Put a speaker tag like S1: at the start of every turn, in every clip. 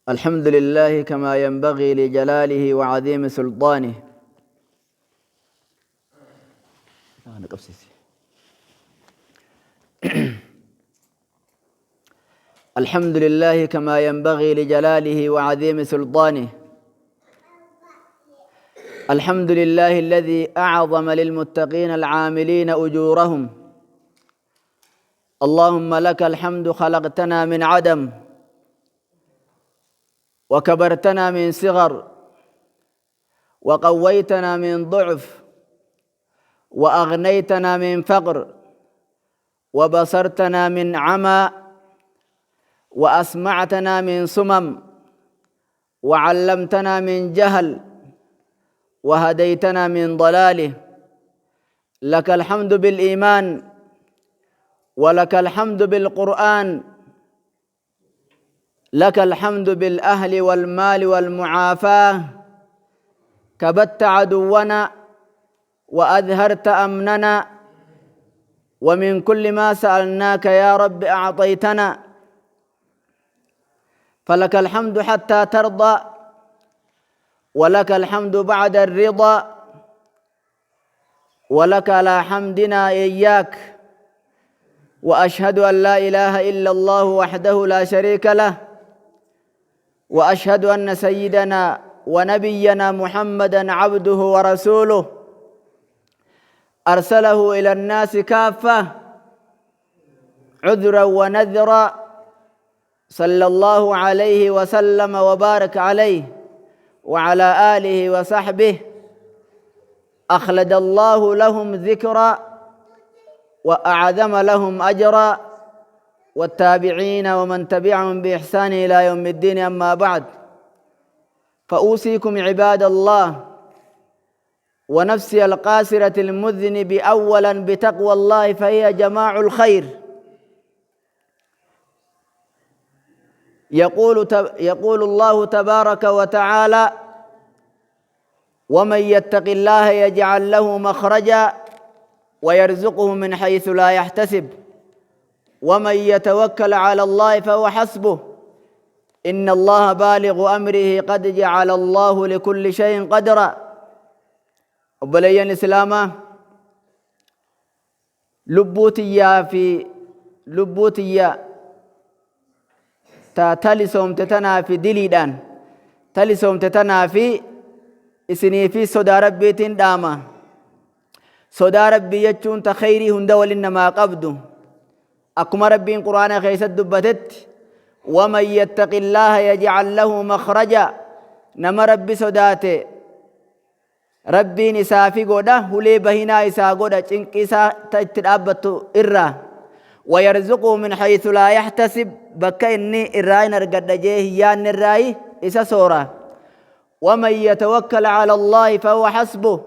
S1: الحمد لله كما ينبغي لجلاله وعظيم سلطانه. الحمد لله كما ينبغي لجلاله وعظيم سلطانه. الحمد لله الذي أعظم للمتقين العاملين أجورهم. اللهم لك الحمد، خلقتنا من عدم وكبرتنا من صغر وقويتنا من ضعف وأغنيتنا من فقر وبصرتنا من عمى وأسمعتنا من صمم وعلمتنا من جهل وهديتنا من ضلاله. لك الحمد بالإيمان ولك الحمد بالقرآن، لك الحمد بالأهل والمال والمعافاة، كبت عدونا وأظهرت أمننا، ومن كل ما سألناك يا رب أعطيتنا، فلك الحمد حتى ترضى ولك الحمد بعد الرضا ولك على حمدنا إياك. وأشهد أن لا إله إلا الله وحده لا شريك له، وأشهد أن سيدنا ونبينا محمدا عبده ورسوله، أرسله إلى الناس كافة عذرا ونذرا، صلى الله عليه وسلم وبارك عليه وعلى آله وصحبه، أخلد الله لهم ذكرا وأعظم لهم أجرا، والتابعين ومن تبعهم بإحسان إلى يوم الدين. أما بعد، فأوصيكم عباد الله ونفسي القاصرة المذنب أولا بتقوى الله، فهي جماع الخير. يقول الله تبارك وتعالى: ومن يتق الله يجعل له مخرجا ويرزقه من حيث لا يحتسب ومن يتوكل على الله فهو حسبه إن الله بالغ أمره قد جعل الله لكل شيء قدرا. Obboleeyyan Islaamaa, lubbuu tiyyaa fi lubbuu tiyya ta talisoomte tanaa fi diliidhaan talisoomte tanaa fi isinii fi sodaa Rabbiitiin dhaama. Sodaa Rabbii jechuun ta kheyrii hunda walin namaa qabdu. Akkuma Rabbiin Qur'aana keessatti dubbatetti: waman yattaqillaaha yaj'al lahu makhraja. Nama Rabbi sodaate Rabbiin isaafi godha hulee bahinaa, isaa godha cinqii isaa ta itti dhaabbattu irraa. Wayarzuquu min haythu laa yaxtasib, bakka inni irraa hin argadha jee hin yaanne irraayi isa soora. Waman yatawakkal cala allaahi fahuwa xasbuh,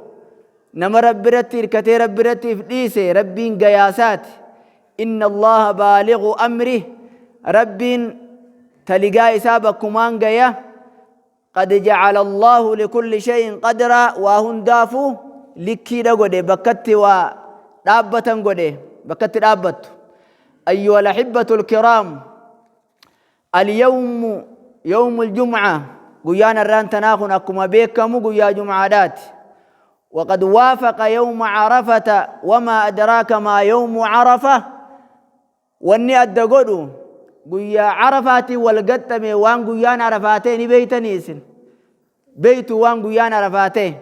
S1: nama Rabbi irratti hirkatee Rabbi irratti if dhiise Rabbiin gayaasaati. Inna allaha baaligu amrih, Rabbiin taligaa isaa bakkumaan gaya. Qad jacala allaahu likulli shay'in qadraa, waa hundaafuu likkiidha godhe, bakkatti waa dhaabbatan godhe, bakkatti dhaabbattu. Ayyuha alahibbatu alkiraam, alyawmu yawmu aljum'a, guyyaan har'aan tanaa kun akkuma beekamu guyyaa jum'aadhaati. Waqad waafaqa yawma carafata, wamaa adraaka maa yawmu carafa. Wanni adda godhu guyyaa Arafaatiin wal gaxxame. Waan guyyaan Arafaa ta'e ni beeytanii isin beeytu waan guyyaan Arafaa ta'e.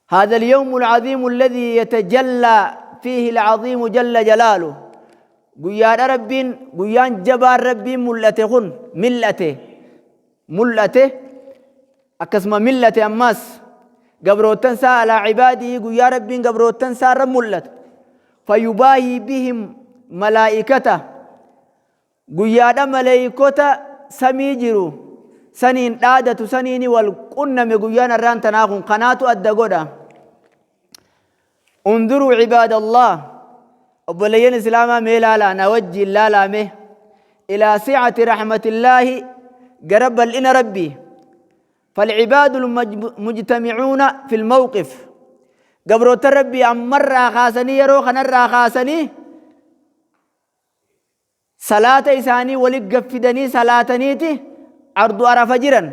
S1: هذا اليوم العظيم الذي يتجلى فيه العظيم جل جلاله، guyyaadha Rabbiin, guyyaan jabaan Rabbiin mul'ate kun mil'ate, mul'ate, akkasuma mil'ate ammas gabroottan isaa, alaa cibaadii, guyyaa Rabbiin gabroottan isaa irra mul'atu, fayubaahii bihim malaa'ikata, guyyaadha maleeykota samii jiru saniin dhaadatu, saniini wal qunname guyyaan har'aan tanaa kun. Kanaatu adda godha. Unduruu cibaadallah, obboleeyyan Islaamaa, mee laalaa, na wajjiin laalaame, ilaa sicati raxmatillaahi, gara bal'ina Rabbii. Falcibaadu mujtamicuuna fi lmawqif, gabroota Rabbii ammarraa kaasanii, yeroo kanarraa kaasanii salaata isaanii walit gaffidanii salaataniiti Ardu Arafa jiran,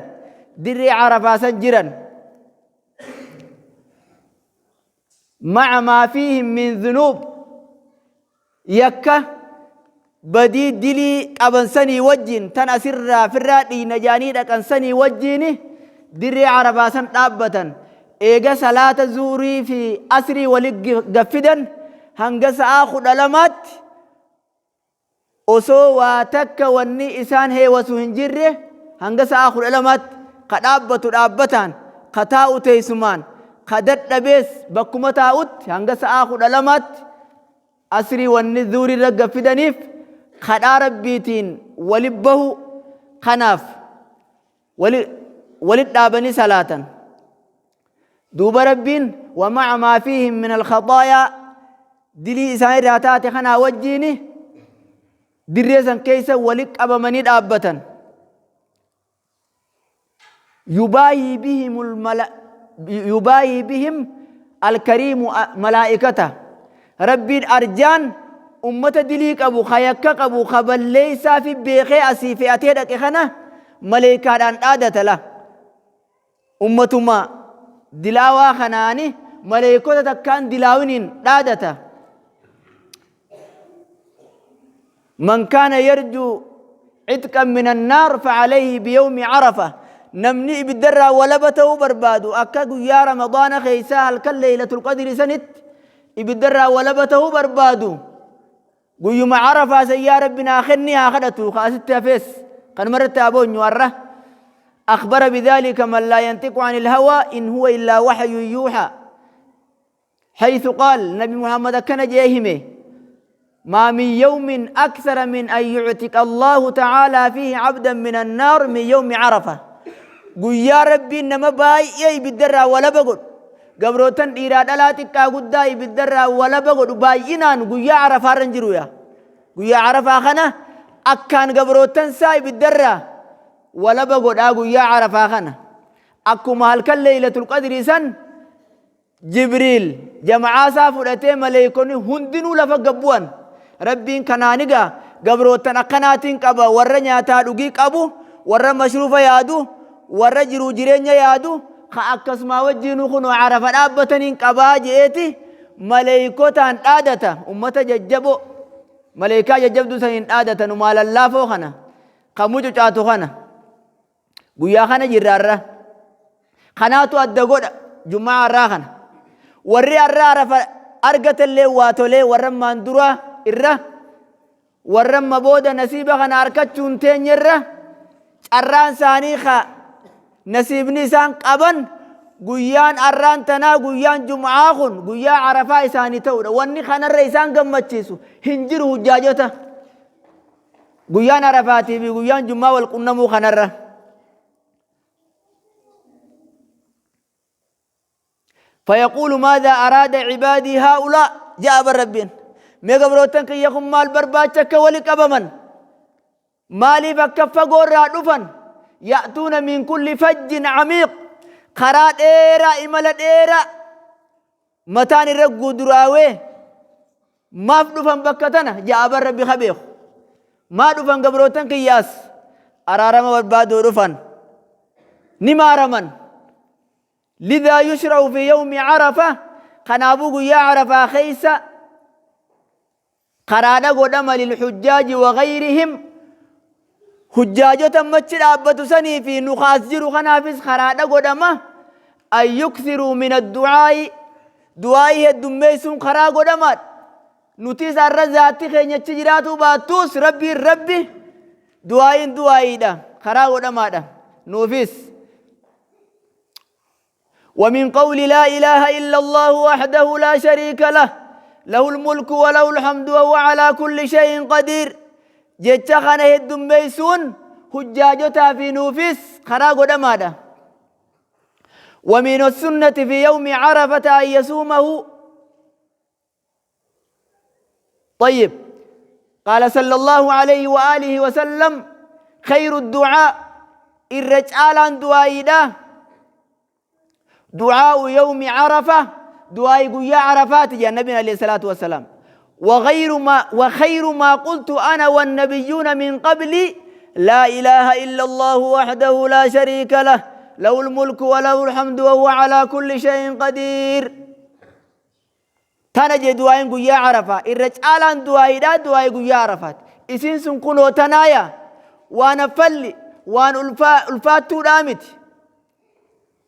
S1: dirree Arafaa san jiran. Maca maa fiihim min dhunuub, yakka badii dilii qaban sanii wajjin, tan asirraa firraa dhiiyna jaanii dhaqan sanii wajjiin dirree Arafaa san dhaabbatan. Eega salaata zuhrii fi asrii wali gaffidan hanga sa'aa 12tti osoo waa takka wanni isaan heewasu hin jirre, hanga sa'aa 12tti ka dhaabbatu dhaabbataan, ka taa'u teessumaan, ka dadhabees bakkuma taa'utti hanga sa'aa 12tti asrii wanni zuhrii irra gaffidaniif kadhaa Rabbiitiin wali bahu kanaaf wali dhaabanii salaatan. Duuba Rabbiin wamaca maa fiihim min alkhaxaayaa, dilii isaan irraa taate kanaa wajjiini dirree san keessa wali qabamanii dhaabbatan. Yubaahii bihim alkariimu malaa'ikata. Rabbiin arjaan ummata dilii qabu, ka yakka qabu, ka balleessaa fi beekee asii fe'atee dhaqe kana maleeykaadhaan dhaadata la. Ummatuma dilaawaa kanaani maleeykota takkaan dilaawiniin dhaadata. Man kaana yarjuu citqan min annaar facalayhi biyawmi Carafa. Namni ibiddarraa walaba ta'uu barbaadu, akka guyyaa Ramadaana keessaa halkan Leeylatul Qadri sanitti ibiddarraa walaba ta'uu barbaadu, guyyuma Carafaa san yaa Rabbi naa kenni haa kadhatu. Ka asitti hafees kanuma irratti haa boonyu har'a. Akhbara bidhaalika man laa yantiqu anil hawaa in huwa illaa waxyun yuuxaa, حيث قال نبي محمد أكن جيهمه: ما من يوم أكثر من أن يعتق الله تعالى فيه عبدا من النار من يوم عرفة. Guyyaa Rabbiin nama baay'ee ibiddarraa walaba godhu, gabrootan dhiiraa dhalaa xiqqaa guddaa ibiddarraa walaba godhu baay'inaan guyyaa Arafaarra hin jiru yaa. Guyyaa Arafaa kana akkaan gabrootan isaa ibiddarraa walaba godhaa. Guyyaa Arafaa kana akkuma halkan Leeylatul Qadrii san Jibriil jama'aa isaa fudhatee maleeykonni hundinuu lafa gad bu'an. Rabbiin kanaanigaa gabroottan akkanaatiin qaba, warra nyaataa dhugii qabu, warra mashruufa yaadu, warra jiruu jireenya yaadu, ka akkasumaa wajjiinuu kunoo Arafa dhaabbataniin qabaa je'eeti maleeykotaan dhaadata. Ummata jajjaboo maleeykaa jajjabduu saniin dhaadata, numaa lallaafoo kana ka mucucaatu kana. Guyyaa kana jirra har'a. Kanaatu adda godha jummaa har'aa kana. Warri har'a Arafa argatellee waa tolee, warra ammaan duraa irra, warra amma booda nasiiba kana argachuu hin teenye irra, carraan isaanii ka nasiibni isaan qaban guyyaan har'aan tanaa, guyyaan jum'aa kun guyyaa Arafaa isaanii ta'udha. Wanni kanarra isaan gammachiisu hin jiru hujjaajota. Guyyaan Arafaatii fi guyyaan jummaa wal qunnamuu kanarra. Fayaquulu maadhaa araada cibaadii haa'ulaa ja'a bar Rabbiin. Mee gabrootan kiyya kun maal barbaacha akka wali qabaman? Maaliif akka fagoo irraa dhufan? Ya'tuuna min kulli fajjin camiiq. Karaa dheeraa, imala dheeraa mataan irra guduraawee maaf dhufan bakka tana ja'a bar Rabbi ka beeku. Maa dhufan gabrootan kiyyaas? Araarama barbaaduu dhufan. Ni maaraman. Lidhaa yushra'u fi yawmi Arafa, kanaafuu guyyaa Arafaa keessa karaadha godhama, lilhujjaaji wa gayrihim, hujjaajota machi dhaabbatu sanii fi nukaas jiru kanaafis karaadha godhama, an yukthiruu min addu'aa'i, du'aa'ii heddummeessuun karaa godhamaadha. Nutis har'a zaatti keenya achi jiraatuu baattuus Rabbiin Rabbi du'aa'iin du'aa'iidha, karaa godhamaadha nuufis. ومن قول لا إله إلا الله وحده لا شريك له، له الملك وله الحمد وهو على كل شيء قدير. Jecha kana heddummeessuun hujjaajotaa fi nuufis karaa godhamaadha. ومن السنة في يوم عرفة أن يصومه. طيب، قال صلى الله عليه وآله وسلم: خير الدعاء، irra caalaan du'aayiidha، دعاء يوم عرفة، du'aayi guyyaa Arafaati jedhan nabiin عليه الصلاة والسلام. وغير ما وخير ما قلت أنا والنبيون من قبلي Laa ilaaha illa Allaahu wahdahu laa shariika lah, lahul mulku wa lahul hamdu wa huwa alaa kulli shay'in qadiir. Tana jee du'aa'iin guyyaa Arafaa. Irra caalaan du'aa'iidhaa du'aa'ii guyyaa Arafaati. Isiin sun kunoo tanaaya waan affalli waan ulfaattuudhaa miti.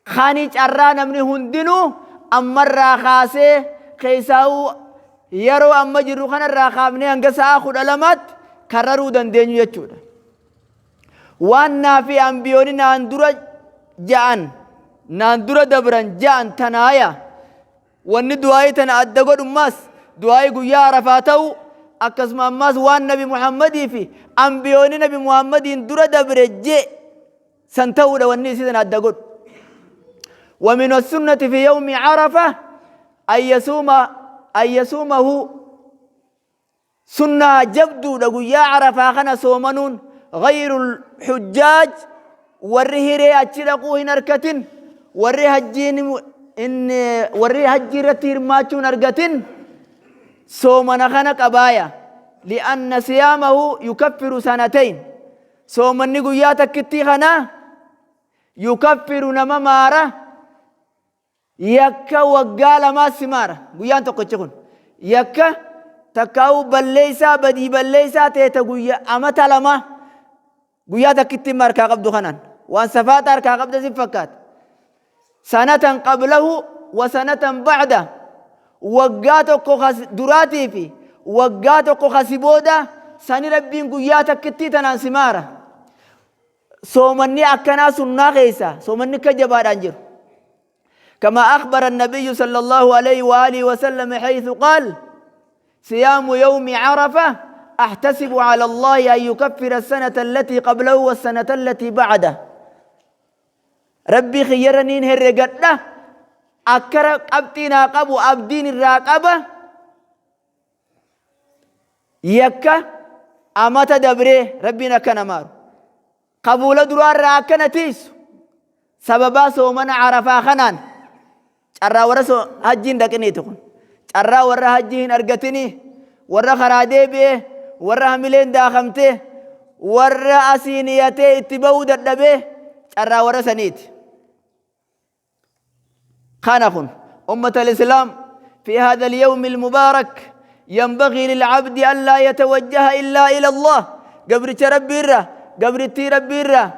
S1: Kani carraa namni hundinuu ammarraa kaasee keessaa'uu yeroo amma jirru kanarraa kaafnee hanga sa'a 12tti karraruu dandeenyu jechuudha. Waan naa fi ambiyooni naan dura ja'an naan dura dabran ja'an tanaaya. Wanni du'aa'ii tana adda godhummaas du'aa'ii guyyaa Arafaa ta'uu akkasuma ammaas waan Nabi Muhammadii fi ambiyoonni Nabi Muhammadiin dura dabre je san ta'uudha wanni isii tana adda godhu. ومن السنة في يوم عرفة أن يصوم أن يصومه Sunnaa jabduudha guyyaa Arafaa kana soomanuun ghayrul hujjaaj warri hiree achi dhaquu hin arkatin warri hajjiin hin warri hajjii irratti hirmaachuu hin argatin soomana kana qabaaya li'anna siyaamahu yukaffiru sanatayn soomanni guyyaa takkittii kanaa yukaffiru nama maara Yakka waggaa lamaa si maara. Guyyaan tokkochi kun. Yakka takkaa'uu balleessaa badii balleessaa ta'e ta guyya amata lamaa guyyaa takkitti himma harkaa qabdu kanaan. Waan safaata harkaa qabda si fakkaata. Sanatan qablahu wa sanatan ba'da. Waggaa tokko kas duraatii fi waggaa tokko kasi booda sani Rabbiin guyyaa takkittii tanaan si maara. Soomanni akkanaa sunnaa keessa soomanni akka jabaadhaan jiru. كما أخبر النبي صلى الله عليه وآله وسلم حيث قال صيام يوم عرفة أحتسب على الله أن يكفر السنة التي قبله والسنة التي بعده ربي خيرنين هرقدنا أكر قبتنا قبو أبدين الراقبة Yakka amata dabree Rabbiin akka na maaru. Ka fuula duraa irraa akka na tiiysu. Sababaa soomana Arafaa kanaan carraa warra hajjii hin dhaqiniiti kun. Carraa warra hajjii hin argatinii, warra karaa deebi'ee, warra hamileen daakamtee, warra asii niyatee itti ba'uu dadhabee carraa warra saniiti. Kana kun أمة الإسلام في هذا اليوم المبارك ينبغي للعبد أن لا يتوجه إلا إلى الله قبرت ربي الرا قبرتي ربي الرا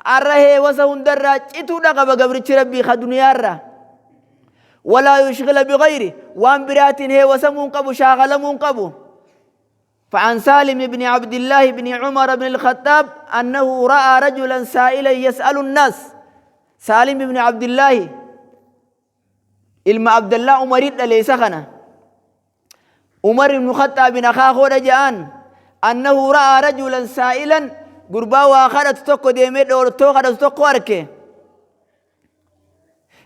S1: أره وسهن درا جتو نقب قبرت ربي خدنيا الرا ولا يشغل بغيره وان برات هي وسمون قبو شاغل قبو. فعن سالم بن عبد الله بن عمر بن الخطاب أنه رأى رجلا سائلا يسأل الناس سالم بن عبد الله ilma Abdallaa Umarii dhale isa kana. Umar ibn Khaxaabin akaakoodha ja'an annahu ra'aa rajulan saa'ilan gurbaa waa kadhatu tokko deemee dhoortoo kadhatu tokko arke.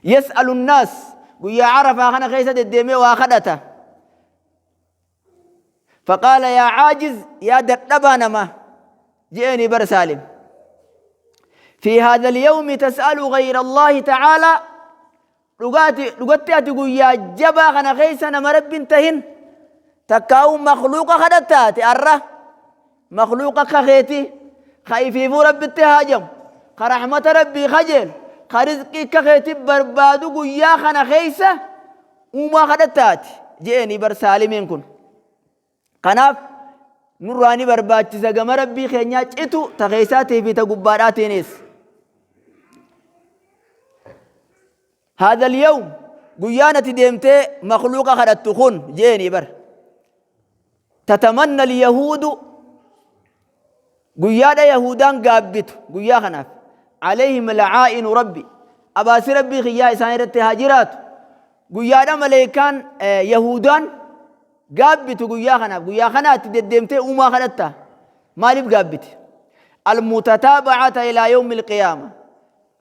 S1: Yas'alu nnaas guyyaa Arafaa kana keessa deddeemee waa kadhata. Faqaala yaa caajiz yaa dadhabaa namaa je'eenii bar Saalim. Fi haadha al-yawmi tas'alu ghayra Allaahi ta'aalaa dhugaati dhugatti ati guyyaa jabaa kana keessa nama Rabbi hin tahin takkaa'uu makhluuqa kadhattaati arra makhluuqa akka keetii ka ifiifuu Rabbitti haajamu ka rahmata Rabbii kajeelu ka rizqii akka keetii barbaadu guyyaa kana keessa uumaa kadhattaati je'eenii bar Saalimiin kun. Kanaaf nurraa ni barbaachisa gama Rabbii keenyaa citu ta keessaatii fi ta gubbaadhaatiinis. Haadha al-yawm guyyaan ati deemtee makhluuqa kadhattu kun je'eenii bar. Tatamanna al-yahuudu Guyyaadha Yahuudaan gaabbitu guyyaa kanaaf. Alayhim la'aa'inu Rabbi. Abaarsi Rabbii kiyyaa isaan irratti haa jiraatu. Guyyaadha maleekaan Yahuudaan gaabbitu guyyaa kanaaf. Guyyaa kanaatti deddeemtee uumaa kadhatta. Maaliif gaabbiti? Almutataaba'ata ilaa yawmil qiyaama.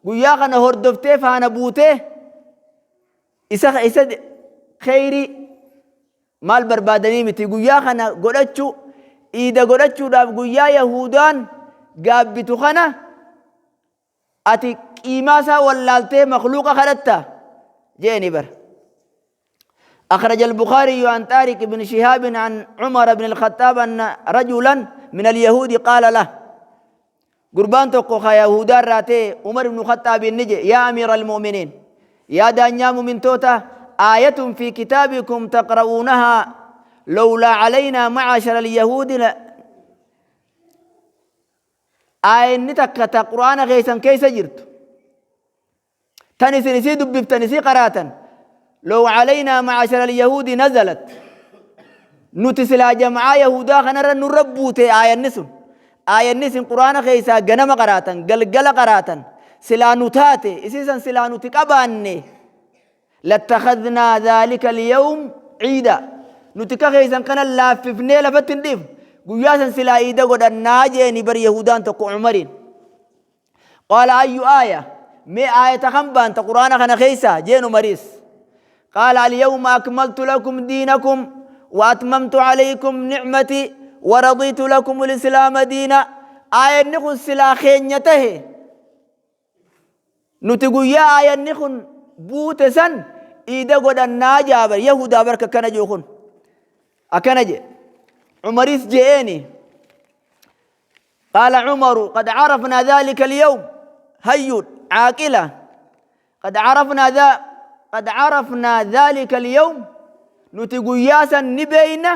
S1: Guyyaa kana hordoftee faana buutee isa isa kheyrii maal barbaadanii miti guyyaa kana godhachuu iida godhachuudhaaf guyyaa yahuudaan gaabbitu kana ati qiimaa isaa wallaaltee makluuqa kadhatta jeeni bar. أخرج البخاري عن طارق بن شهاب عن عمر بن الخطاب أن رجلا من اليهود قال له. Gurbaan tokko ka Yahudaa irraa ta'e Umar ibnu Khaxaabiin ni jedhe, Yaa Amiira al-Mu'miniin, yaa daanyaa mu'mintoota, aayatun fi kitaabikum taqra'uunahaa lowlaa calaynaa macaashara al-yahuudi la aayanni takka ta Qur'aana keessan keessa jirtu tan isin isii dubbiftan isii qaraatan low calaynaa macaashara al-yahuudi nazalat nuti silaa jama'aa yahudaa kanarra nurra buute aayanni sun aayanni isin quraana keessaa ganama qaraatan galgala qaraatan silaa nu taate isii san silaa nuti qabaanne lattakhadnaa dhaalika al-yawm ciida nuti ka keessan kana laaffifnee lafatti hin dhiifnu guyyaa san silaa iida godhannaa jeeni bar yahudaan tokko umariin. Qaala ayyu aaya mee aayata kam baanta quraana kana keessa jeen umariis. Qaala alyawma akmaltu lakum diinakum wa atmamtu alaykum ni'mati wa raditu lakum alislaama diina. Aayanni kun silaa keenya tahe nuti guyyaa aayanni kun buute san iida godhannaa jaabar yahudaa barka akkana jiru kun akkana jedhe umaris je'eeni. قال عمر قد عرفنا ذلك اليوم هيود عاقلة قد عرفنا ذا قد عرفنا ذلك اليوم نتقياسا نبينا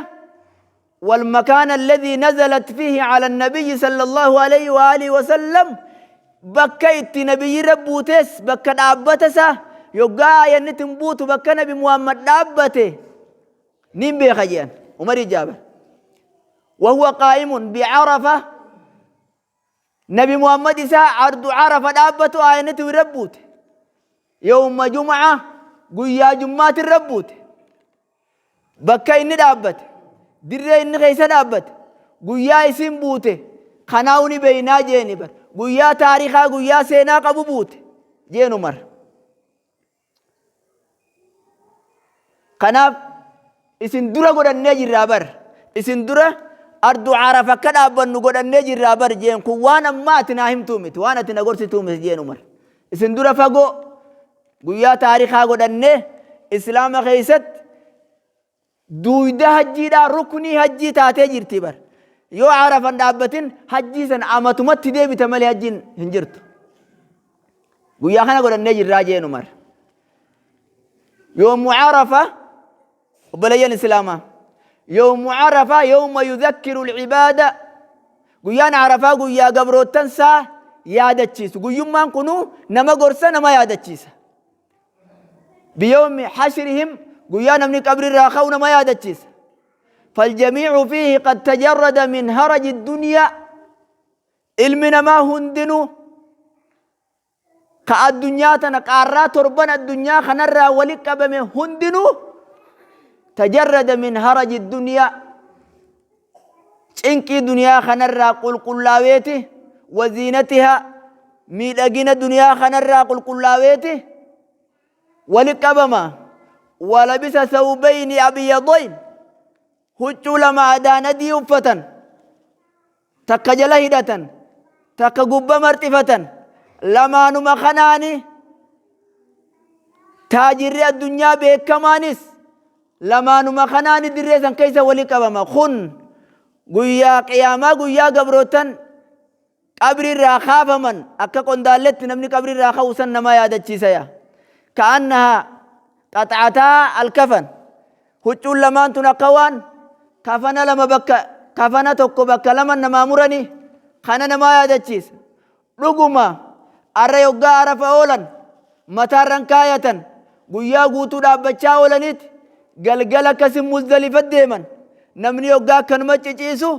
S1: والمكان الذي نزلت فيه على النبي صلى الله عليه وآله وسلم بكيت نبي ربوتس بك دابتسا يقا ينتم بوت بك نبي محمد دابته نين بيخجين عمر جابر وهو قائم بعرفة نبي محمد إسا عرض عرفة دابته آينته ربوت يوم جمعة قيا جمعة الربوت bakka inni dhaabbate dirree inni keessa dhaabbate guyyaa isin buute kanaa ni beeynaa jeeni bar guyyaa taarikaa guyyaa seenaa qabu buute jeen Umar. Kanaaf isin dura godhannee jirraa bar isin dura ardu Arafa akka dhaabbannu godhannee jirraa bar jeen kun waan ammaa ati naa himtuu miti waan ati na gorsituu miti jeen Umar. Isin dura fagoo guyyaa taarikaa godhannee islaama keessatti duuyda hajjiidhaa ruknii hajjii taatee jirti bar. Yoo Arafan dhaabbatin hajjii san amatumatti deebita malee hajjiin hin jirtu. Guyyaa kana godhannee jirraa jeen Umar. Yoomu Arafa obboleeyyan islaamaa yoomu Arafa yooma yudhakkiru al-ibaada guyyaan Arafaa guyyaa gabroottan isaa yaadachiisu. Guyyummaan kunuu nama gorsa nama yaadachiisa. Biyoomi hashrihim guyyaa namni qabri irraa ka'u nama yaadachiisa. Faljamiicu fiihi qad tajarrada min haraji dunyaa ilmi namaa hundinuu ka addunyaa tana qaarraa torban addunyaa kanarraa wali qabame hundinuu tajarrada min haraji dunyaa cinqii duniyaa kanarraa qulqullaaweeti waziinatihaa miidhagina duniyaa kanarraa qulqullaaweeti wali qabama walabisa thawbayni abyadayn huccuu lama adaan adii uffatan takka jala hidhatan takka gubba marxifatan lamaanuma kanaani taajirri addunyaa beekamaanis lamaanuma kanaani dirree san keessa wali qabama kun guyyaa qiyaamaa guyyaa gabrootan qabri irraa kaafaman akka qondaalletti namni qabri irraa ka'u san nama yaadachiisa yaa ka'annahaa qaxataa alkafan huccuun lamaan tun akka waan kafana lama bakka kafana tokko bakka lama namaa muranii kana namaa yaadachiisa dhuguma arra yoggaa Arafa oolan mataarran kaayatan guyyaa guutuu dhaabbachaa oolaniiti galgala akkasin Muzdalifa deeman namni yoggaa akkanuma ciciisu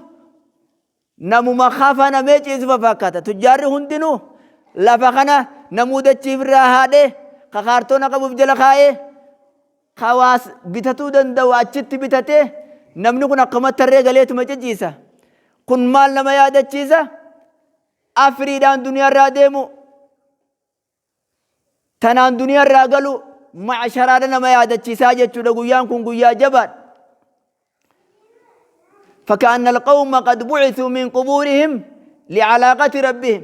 S1: namuma kafanamee ciisu fakkaata. Tujjaarri hundinuu lafa kana namuu dachiif irraa haadhee ka kaartoona qabuuf jala kaa'ee ka waas bitatuu danda'u achitti bitatee namni kun akkamatti tarree galeetuma ciciisa. Kun maal nama yaadachiisa? Afriidhaan duniyaarraa deemu tanaan duniyaarraa galu macsharaadha nama yaadachiisaa jechuudha. Guyyaan kun guyyaa jabaadha. فكأن القوم قد بعثوا من قبورهم لعلاقة ربهم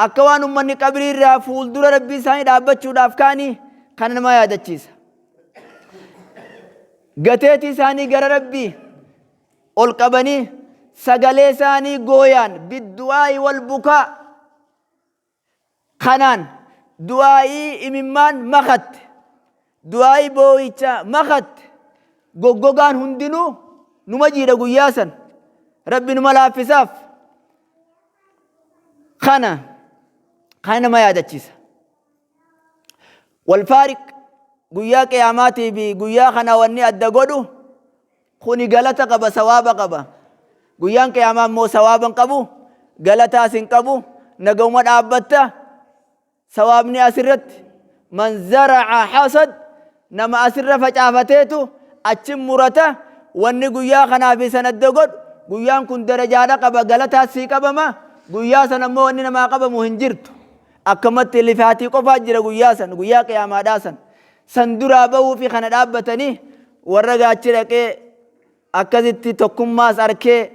S1: akka waan ummanni qabrii irraa fuuldura rabbii isaanii dhaabbachuudhaaf kaanii kana nama yaadachiisa. Gateetii isaanii gara rabbii ol qabanii sagalee isaanii gooyaan biddu'aa'i wal bukaa. Kanaan du'aa'ii imimmaan makatte, du'aa'ii boo'icha makatte, goggogaan hundinuu numa jiidha guyyaa san. Rabbi numa laaffisaaf. Kana kana nama yaadachiisa. Walfaariq guyyaa qiyaamaatii fi guyyaa kana wanni adda godhu kuni galata qaba, sawaaba qaba. Guyyaan qiyaamaa immoo sawaaba hin qabu, galataas hin qabu, nagahuma dhaabbatta. Sawaabni asirratti man zara'a hasad, nama asirra facaafateetu achi murata. Wanni guyyaa kanaa fi san adda godhu, guyyaan kun darajaadha qaba, galataas sii qabama. Guyyaa san ammoo wanni namaa qabamu hin jirtu. Akkamatti lifaatii qofaa jira guyyaa san, guyyaa qiyaamaadhaa san. San duraa bahuu fi kana dhaabbatanii warra gaachi dhaqee akkasitti tokkummaas arkee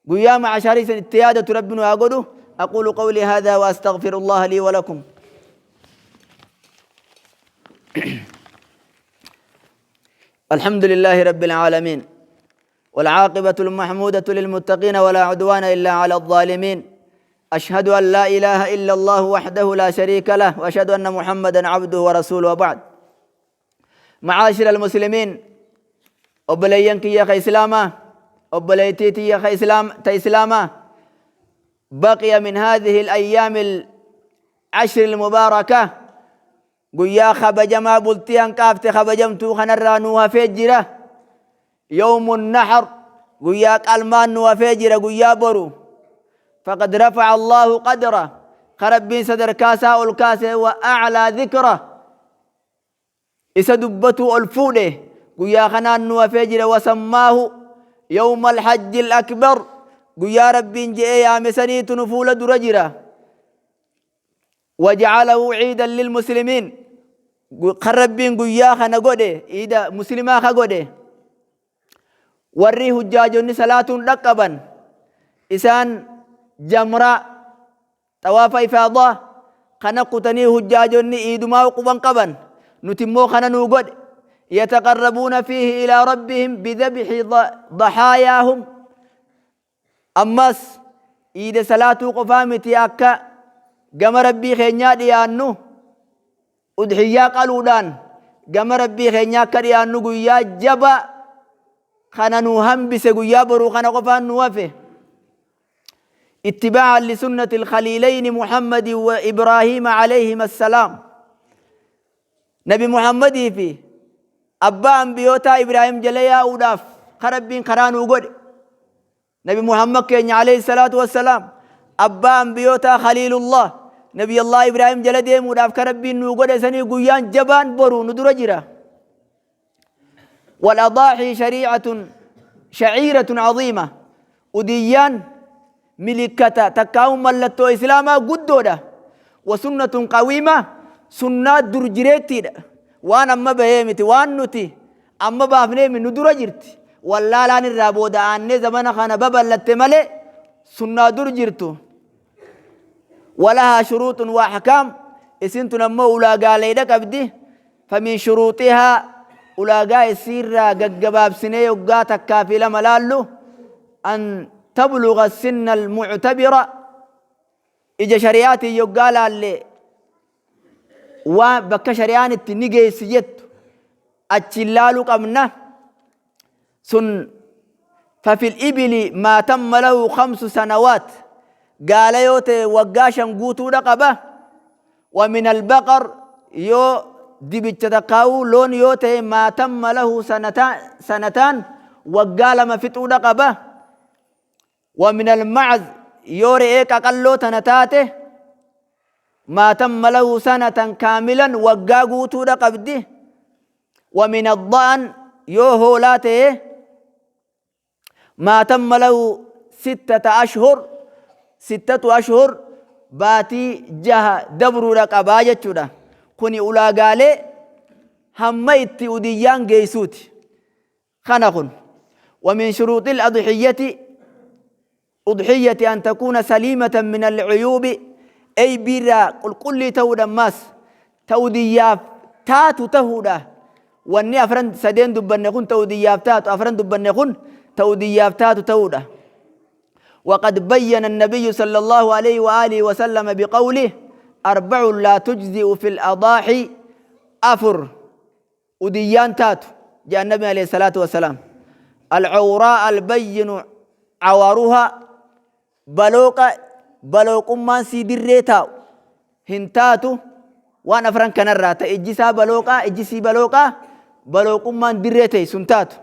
S1: guyyaa ma'ashaarii san itti yaadatu Rabbi nu haa godhu. Aquulu qawlii haadhaa wa astaghfirullaha lii wa lakum. الحمد لله رب العالمين، والعاقبة المحمودة للمتقين، ولا عدوان إلا على الظالمين. أشهد أن لا إله إلا الله وحده لا شريك له، وأشهد أن محمدا عبده ورسوله، وبعد. معاشر المسلمين، obboleeyyan kiyya ka islaamaa, obboleettii tiyya ka islaam ta islaamaa، بقي من هذه الأيام العشر المباركة guyyaa kabajamaa bultii hanqaafte kabajamtuu kanarraa nuu hafee jira يوم النحر, guyyaa qalmaan nu hafee jira, guyyaa boru. فقد رفع الله قدره, ka Rabbiin sadarkaasaa ol kaase, وأعلى ذكره, isa dubbatuu ol fuudhe, guyyaa kanaan nu hafee jira. وسماه يوم الحج الأكبر, guyyaa Rabbiin je'ee yaame saniitu nu fuula dura jira. وجعله عيدا للمسلمين, kan Rabbiin guyyaa kana godhe iida muslimaa ka godhe. Warri hujjaajonni salaatuun dhaqqaban isaan jamraa xawaafa ifaadaa kana kutanii hujjaajonni iidumaa quban qaban, nuti immoo kana nuu godhe. يتقربون فيه إلى ربهم بذبح ضحاياهم. Ammas iida salaatuu qofaa miti, akka gama Rabbii keenyaa dhiyaannu udhiyyaa qaluudhaan gama Rabbii keenyaa akka dhiyaannu guyyaa jaba kana nu hambise. Guyyaa boruu kana qofaan nu hafe. اتباعا لسنة الخليلين محمد وإبراهيم عليهما السلام, Nabi Muhammadii fi abbaa ambiyootaa Ibraahim jala yaa'uudhaaf ka Rabbiin karaa nuu godhe. Nabi Muhammad keenya عليه الصلاة والسلام abbaa ambiyootaa Khaliilullah Nabi Allah Ibraahim jala deemuudhaaf ka Rabbiin nuu godhe sanii guyyaan jabaan boru nu dura jira. والأضاحي شريعة شعيرة عظيمة, udiyyaan milikkata takkaa'u mallattoo islaamaa guddoodha. وسنة قويمة, sunnaa dur jireettiidha, waan amma bahee miti, waan nuti amma baafnee nu dura jirti. Wallaalaan irraa booda aannee zamana kana babal'atte malee sunnaa dur jirtu. ولها شروط وأحكام, isintun ammoo ulaagaaleedha qabdi. فمن شروطها, ulaagaa isiirraa gaggabaabsinee yoggaa takkaa fi lama laallu, أن تبلغ السن المعتبرة, ija shari'aatiin yoggaa laalle waan bakka shari'aan itti ni geessi jettu achiin laaluu qabna sun. ففي الإبل ما تم له 5 سنوات, gaala yoo ta'e waggaa 5 guutuudha qaba. ومن البقر, yoo dibicha takkaa'uu loon yoo ta'e, ما تم له سنتان, waggaa 2 fixuudha qaba. ومن المعز, yoo re'ee qaqalloo tana taate, ما تم له سنة كاملا, waggaa guutuudha qabdi. ومن الضأن, yoo hoolaa ta'e, ما تم له 6 أشهر, 6 أشهر, baatii 6 dabruudha qabaa jechuudha. Kuni ulaagaalee hamma itti udiyyaan geessuuti kana kun. ومن شروط الأضحية أن تكون سليمة من العيوب, أي بيرا قل قل لي تهودا ماس تودياف taatu tahuudha. Wanni afran sadeen dubbanne kun ta'udiyyaaf taatu, afran dubbanne kun ta'udiyyaaf taatu ta'uudha. وقد بين النبي صلى الله عليه وآله وسلم بقوله Arbacun laa tujzi'u fil adaaxi, afur udiyyaan taatu jedhan nabi alayhi salaatu wasalaam. Alcawraa albayyinu cawaruha, balooqa balooqummaan sii dirree taa'u hin taatu. Waan afran kanarraa ta ijjisaa balooqaa, ijjisii balooqaa, balooqummaan dirree ta'e sun taatu.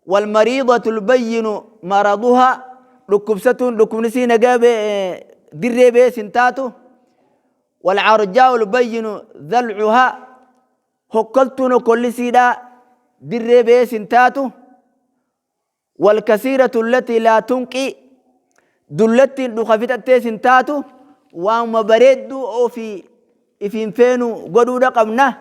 S1: Walmariidatu albayyinu maraduha, dhukkubsatuun dhukkubni sii nagaa dirree bees hin taatu. Walcarjaa'u albayyinu dhalcuha, hokkoltuun hokkollisiidhaa dirree bees hin taatu. Walkasiiratu allatii laa tunqii, dullattiin dhuka fixattees hin taatu. Waanuma bareedduu ofii ifiin feenu godhuudha qabna.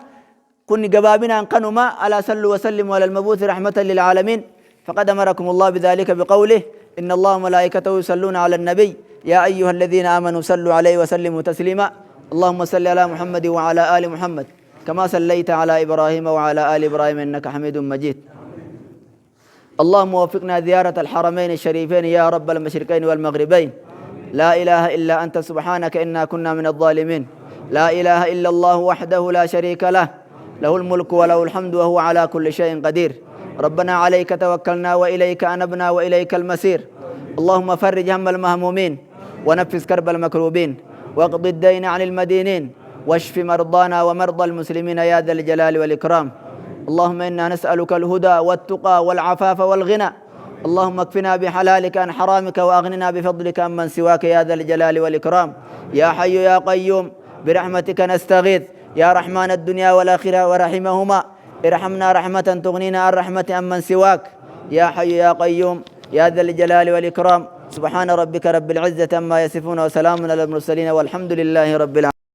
S1: Kun gabaabinaan kanuma. Alaa sallu wasallimu ala almabuuthi rahmatan lilcaalamiin. Faqad amarakum Allah bidhalika biqawlih: inna Allaha malaa'ikatahu yusalluuna ala annabiy yaa ayyuha alladhiina aamanuu salluu alayhi wasallimuu tasliima. اللهم صل على محمد وعلى آل محمد كما صليت على إبراهيم وعلى آل إبراهيم إنك حميد مجيد. اللهم وفقنا زيارة الحرمين الشريفين يا رب المشرقين والمغربين. لا إله إلا أنت سبحانك إنا كنا من الظالمين. لا إله إلا الله وحده لا شريك له، له الملك وله الحمد وهو على كل شيء قدير. ربنا عليك توكلنا وإليك أنبنا وإليك المسير. اللهم فرج هم المهمومين ونفس كرب المكروبين واقض الدين عن المدينين واشف مرضانا ومرضى المسلمين يا ذا الجلال والإكرام. اللهم إنا نسألك الهدى والتقى والعفاف والغنى. اللهم اكفنا بحلالك عن حرامك وأغننا بفضلك عمن سواك يا ذا الجلال والإكرام. يا حي يا قيوم برحمتك نستغيث. يا رحمن الدنيا والآخرة ورحمهما ارحمنا رحمة تغنينا عن رحمة عمن سواك يا حي يا قيوم يا ذا الجلال والإكرام. سبحان ربك رب العزة عما يصفون وسلام على المرسلين والحمد لله رب العالمين.